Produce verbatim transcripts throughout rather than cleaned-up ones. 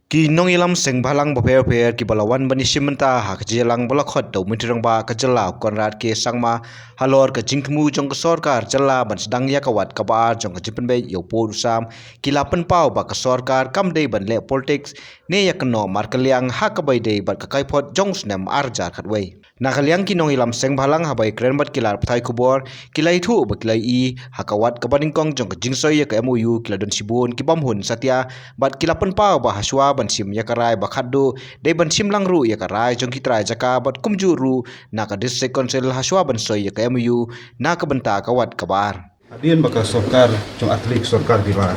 Ki nongïalam seng bhalang bapher bapher kiba la wan ban ïashim bynta ha ka jingïalang ba la khot da u Myntri Rangbah ka jylla u Conrad K Sangma halor ka jingthmu jong ka sorkar jylla ban sdang ïa ka wat kaba ar jong ka jingpynbeit ïa u pud u sam, ki la pynpaw ba ka sorkar kam dei ban leh politics ne ïakynnoh markylliang ha kaba ïadei bad ka kaiphod jong u snem ar hajar khatwei. Na ka liang ki nongïalam seng bhalang haba ïakren bad ki lad pathai khubor, ki la ïathuh ba ki la ïohi ha ka wat kaba nyngkong jong ka jingsoi ïa ka M O U ki la don shibun ki bym hun satia bad ki la pynpaw ba hashwa ban shim ïa ka rai ba khatduh dei ban shim lang ruh ïa ka rai jong ki trai jaka bad kumjuh ruh na ka District Council hashwa ban soi ïa ka M O U na ka bynta ka wat kaba ar. Hadien ba ka sorkar jong artylli ki sorkar ki la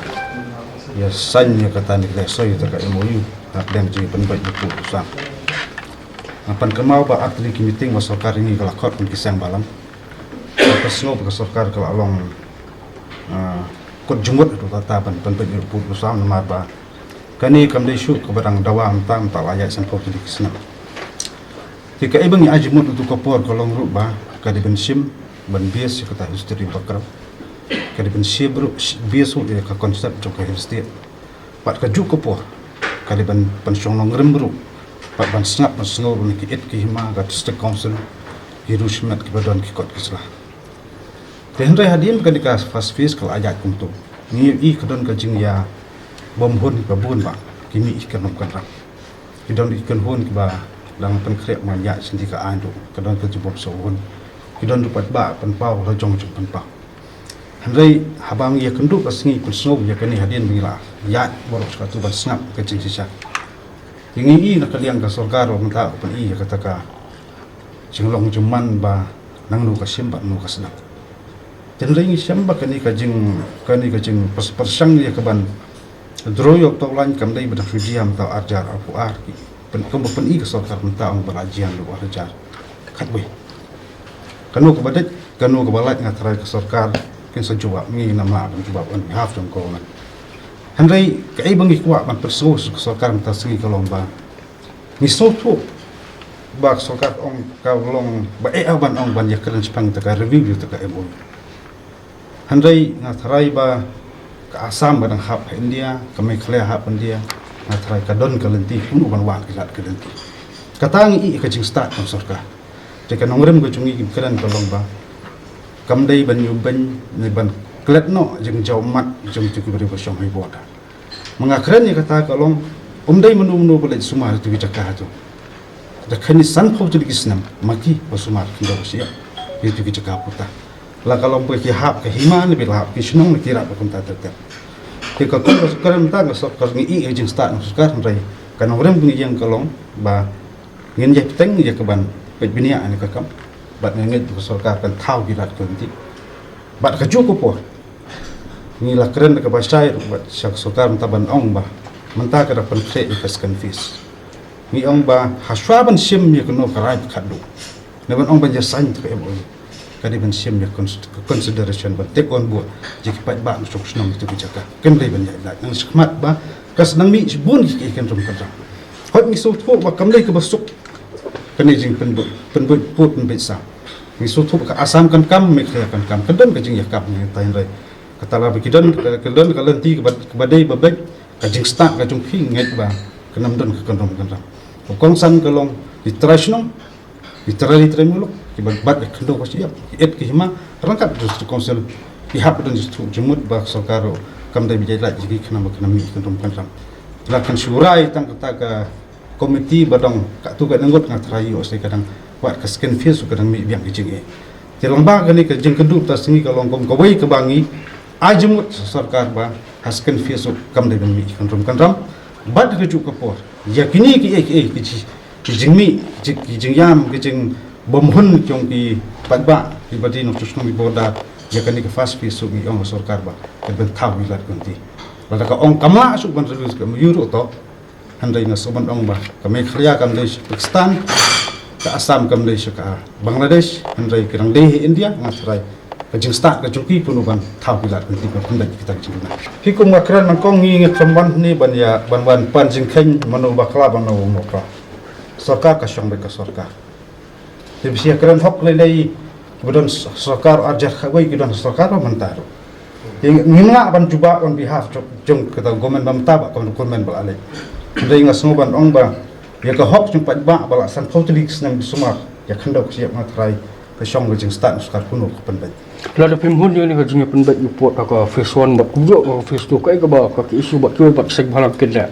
ïa sign ïa kata ne ki la soi ïa ka M O U ha pdeng jingpynbeit ïa u pud u sam. Nga pan kynmaw ba artylli ki meeting ba sorkar ïa ngi ka la khot kum ki seng bhalang. Ka sngew ba ka sorkar ka la long, ah, kut jingmut ïa kata ban pynbeit ïa u pud u sam namar ba kane kam dei shuh kaba dang dawa mynta, mynta la ïaid sanphew tylli ki snem. Te kaei ba ngi ai jingmut ïa ka por ka long ruh ba ka dei ban shim ban base ïa kata history background. Ka dei ban shim ruh, base ruh ïa ka concept jong ka Hill State. Bad kajuh ka por ka dei ban pynshong nongrim ruh bad ban sngap ban sngew ruh na ki it ki hima ka District Council, ki riew shimet kiba don ki kot ki sla. Te hynrei hadien ba kane ka first phase ka la ïaid kumto, ngi ïohi ka don ka jingïabymhun kaba bun ba ki mih ki kynrum kynram. Ki don ki kynhun kiba dang pynkhreh ban ïaid sha ka aiñ ruh, ka don ka jingbymsngewhun. Ki don ruh paidbah pynpaw la jong jong pynpaw. Hynrei haba ngi ïakynduh ka sngi pynsngew ïa kane hadien ba ngi la ïaid baroh shi katta ban sngap ka jingshisha, te ngi ïohi na ka liang ka sorkar ba mynta ka pyni ïa kata ka jinglong jingman ba nangno ka shim bad nangno ka sdang. Te hynrei ngi shem ba kane ka jing, kane ka jingpyrshang ïa kaban draw ïa u tawlaiñ kam dei ba dang shu jia mynta ar hajar arphew ar ki. Pyn, kumba pyni ka sorkar mynta ong ba la jia ruh ar hajar khatwei. Kano kaba dei, kano kaba lait, nga tharai ka sorkar kin sa jubab, ngi ngim lah ban jubab on behalf jong ka government. Hynrei kaei ba ngi kwah ban pynsngew sha ka sorkar mynta ka sngi ka long ba ngi sngewthuh ba ka sorkar ong ka long ba eh ban ong ban ïakren shaphang kata ka review ïa kata ka M O U. Hynrei nga tharai ba ka Assam ba dang hap ha India, ka Meghalaya hap ha India, nga tharai ka don ka lynti kumno ban wad ki lad ki lynti. Kata ngi ïohi ka jingstad ka sorkar. Te ka nongrim ka jong ngi ki kren ka long ba kam dei ban ïubeiñ ne ban klet noh jingjaw mat jong ki briew ba shong ha border. Ma nga kren ïa kata ka long, um dei mano mano ba leit sumar ïa tu ki jaka tu. Da kane sanphew tylli ki snem ma ki ba sumar khyndew ba shyiap ïa tu ki jaka puta. La ka long ba ki hap ka hima ne ba la hap ki shnong ne ki rap kumta ter ter. Te ka kong ka sorkar mynta, ka sorkar ngi ïohi ka jingstad ka sorkar, hynrei ka nongrim ka ngi ïeng ka long ba ngin ïa bteng ïa kaban peit bniah ïa ka kam. Bad ngi ngeit ba ka sorkar kan thaw ki lad ki lynti. Bad kajuh ka por ngi la kren da kaba shai ruh bad sha ka sorkar mynta ban ong ba mynta ka da pynkhreh ïa ka second phase. Ngi ong ba hashwa ban shim ïa kano ka rai ba khatduh ne ban ong ban ïa sign ïa ka M O U, ka dei ban shim ïa ka cons-, ka consideration ban take on board ïa ki paidbah na shong shnong ïa tu ki jaka. Kam dei ban ïa lait nang shakhmat ba ka sdang mih shibun ki ki kynrum kynram. Hooid ngi sngewthuh ba kam dei kaba suk kane jingpynbeit, pynbeit pud pynbeit sam. Ngi sngewthuh ba ka Assam kan kam, Meghalaya kan kam, ka don ka jingïakam, ngi tharai kata la ba ki don ka, ka don ka lynti kaba, kaba dei ba beit. Ka jingstad ka jong phi ngeit ba kan ym don ka kynrum kynram. Ka kongsan ka long ki trai shnong, ki trai ri trai muluk, kiba bat ïa ka khyndew ka shyiap, ki et ki hima, ryngkat District Council, ki hap don jingmut ba ka sorkar ruh kam dei ba ïaid lait ïa ki khnang ba kan ym mih kynrum kynram. La kan shu rai tang kata ka komiti ba dang katto katne ngut, nga tharai ïoh sei ka dang wad ka second phase ruh ka dang mih biang ka jingeh. Te lyngba kane ka jingkynduh mynta ka sngi ka long kum kawei kaba ngi ai jingmut sha sorkar ba ha second phase ruh kam dei ban mih kynrum kynram. Bad kajuh ka por ïa kine kiei kiei ki ji-, ki jingmih, ki jing, ki jingïam, ki jingbymhun jong ki paidbah kiba dei nongshong shnong ki border, ïa kane ka first phase ruh ngi ong ka sorkar ba kan ban thaw ki lad ki lynti. Lada ka ong kam lah shuh ban release ka M O U ruh to, hynrei nga sngewbha ban ong ba ka Meghalaya kam dei sha Pakistan, ka Assam kam dei sha ka Bangladesh, hynrei ka dang dei ha India, nga tharai ka jingstad ka jong ki kumno ban thaw ki lad ki lynti ban pyndait kita ki jingkynmaw. Phi kum nga kren nyngkong, ngi ngim wan hangne ban ïa, ban wan pan jingkheiñ mano ba bakla mano ba mukla. Sorkar ka shong beit ka sorkar. Te ba shu ïakren hok lei lei, ba don s-, sorkar ar hajar khatwei, ki don sorkar ba mynta ruh. Te ngim lah ban jubab on behalf jong, jong kata government ba mynta bad ka government ba la leit. Hynrei nga sngew ban ong ba ïa ka hok jong paidbah ba la sanphew tylli ki snem ki sumar ïa khyndew ka shyiap nga trai ka shong ka jingstad u sorkar kumno ka pynbeit. Lada phim hun ïa kane ka jingpynbeit report ha ka phase one bad kumjuh ka phase two, kaei kaba ka issue bad kiwei pat ki seng bhalang kin leh?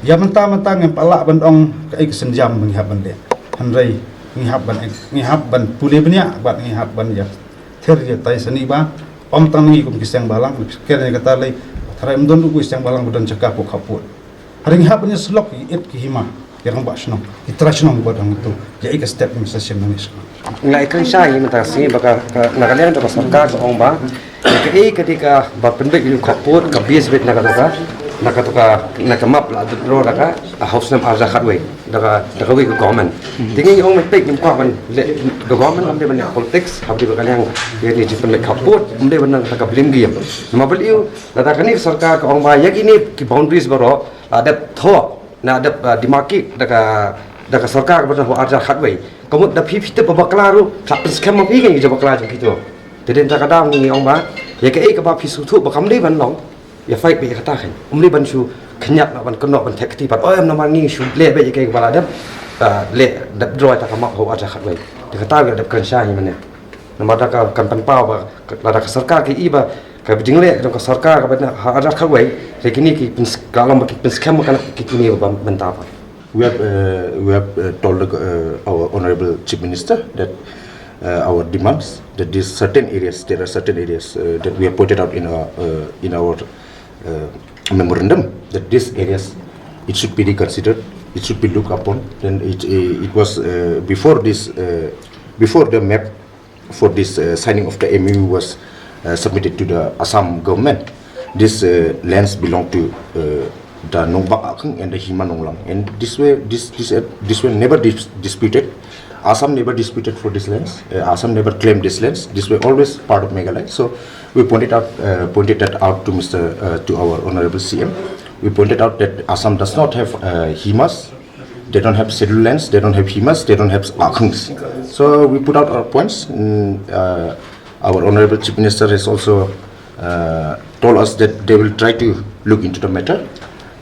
Ïa mynta mynta ngim pat lah ban ong kaei ka sienjam ba ngi hap ban leh. Hynrei ngi hap ban ngi hap ban pule bniah bad ngi hap ban ïa thir ïa tai sani ba ym tang ngi kum ki seng bhalang, kren ïa kata lei, tharai ym don ruh ki seng bhalang ba don jaka pok khappud. Hynrei ngi hap ban ïa slok ïa it ki hima, ïa rangbah shnong, ki trai shnong ba dang tu. Ïa i ka step ngi sa shim ngi shnong. Nga i kren sha i mynta sngi ba ka, ka, na ka liang jong ka sorkar ka ong ba ïa ka i ka dei ka ba pynbeit ïa u khappud ka base beit na ka, na ka, na ka map la draw da ka, a, hausnam arja khatwei da ka, da kawei ka government. Te ngi ong mynta ngim kwah ban leh, ka government kam dei ban leh politics, hap dei ba ka liang ïa ni jingpynbeit khappud, kam dei ban nang ka blame game. Namar ba lei lada kane ka sorkar ka ong ba ïa kine ki boundaries baroh la dep thoh, la dep, uh, demarcate da ka, da ka sorkar kaba don ha u arhajar khatwei. Ka mut da phi phi tip ba bakla ruh, sa pynskhem ma phi kan ki jabakla jong kito. Te dei ta ka daw ngi ong ba ïa kaei kaba phi sngewthuh ba kam dei ban long, ïa fight beit ïa kata kan. Um dei ban shu khynñiat, ban kynnoh, ban theh kti pat. Oh, em namar ngi shu leh beit ïa kaei kaba la dep, uh, leh dep draw ïa ta ka map ha u arhajar khatwei. Te kata ïa dep kren sha ngi mynne. Namar da ka kan pynpaw ba lada ka sorkar ka i ba ka jingleh jong ka sorkar kaba na ha arhajar khatwei, te kine ki pyns-, ka long ba ki pynskhem ka na ki kine ba mynta pat. We have, uh, we have, uh, told the, uh, our Honorable Chief Minister that, uh, our demands, that these certain areas, there are certain areas, uh, that we have pointed out in our, uh, in our, uh, memorandum, that these areas, it should be reconsidered, it should be looked upon. Then it, it was, uh, before this, uh, before the map for this, uh, signing of the M O U was, uh, submitted to the Assam government. This, uh, lands belong to, uh, the Nongbak Akhung and the Hima Nonglang, and this were, this, this, uh, this were never dis-, disputed. Assam never disputed for these lands. Uh, Assam never claimed these lands. These were always part of Meghalaya. So we pointed out, uh, pointed that out to Mister, uh, to our Honorable C M. We pointed out that Assam does not have, uh, Himas. They don't have scheduled lands, they don't have Himas, they don't have Akhungs. So we put out our points. Mm, uh, our Honorable Chief Minister has also, uh, told us that they will try to look into the matter.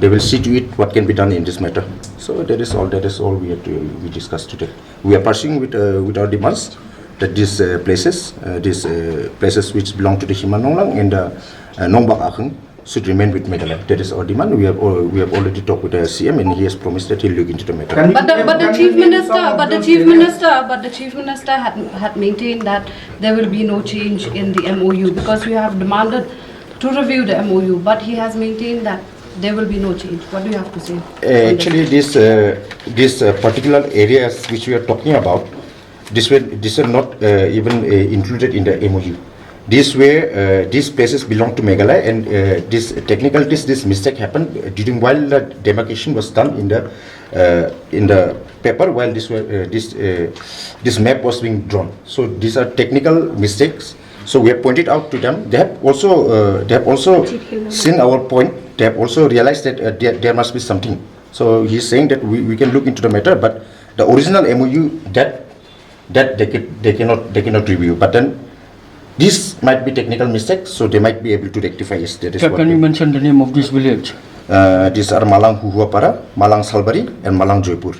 They will see to it what can be done in this matter. So that is all, that is all we had to, we discussed today. We are pursuing with, uh, with our demands that these, uh, places, uh, these, uh, places which belong to the Hima Nonglang and, uh, uh, Nongbak Akhung should remain with Meghalaya. That is our demand. We have al-, we have already talked with the C M and he has promised that he'll look into the matter. But the, but the chief minister, but the chief minister, but the chief minister had, had maintained that there will be no change in the M O U because you have demanded to review the M O U, but he has maintained that there will be no change. What do you have to say on this? Actually, this, uh, this, uh, particular areas which we are talking about, this were, this were not, uh, even, uh, included in the M O U. These were, uh, these places belong to Meghalaya, and, uh, this technicalities, this mistake happened, uh, during while the demarcation was done in the, uh, in the paper, while this were, uh, this, uh, this map was being drawn. So these are technical mistakes. So we have pointed out to them. They have also, uh, they have also seen our point. They have also realized that, uh, there, there must be something. So he's saying that we, we can look into the matter, but the original M O U that, that they can, they cannot, they cannot review. But then this might be technical mistake, so they might be able to rectify it. That is what we mention the name of this village? Uh, these are Malang Huhuapara, Malang Salbari, and Malang Joypur.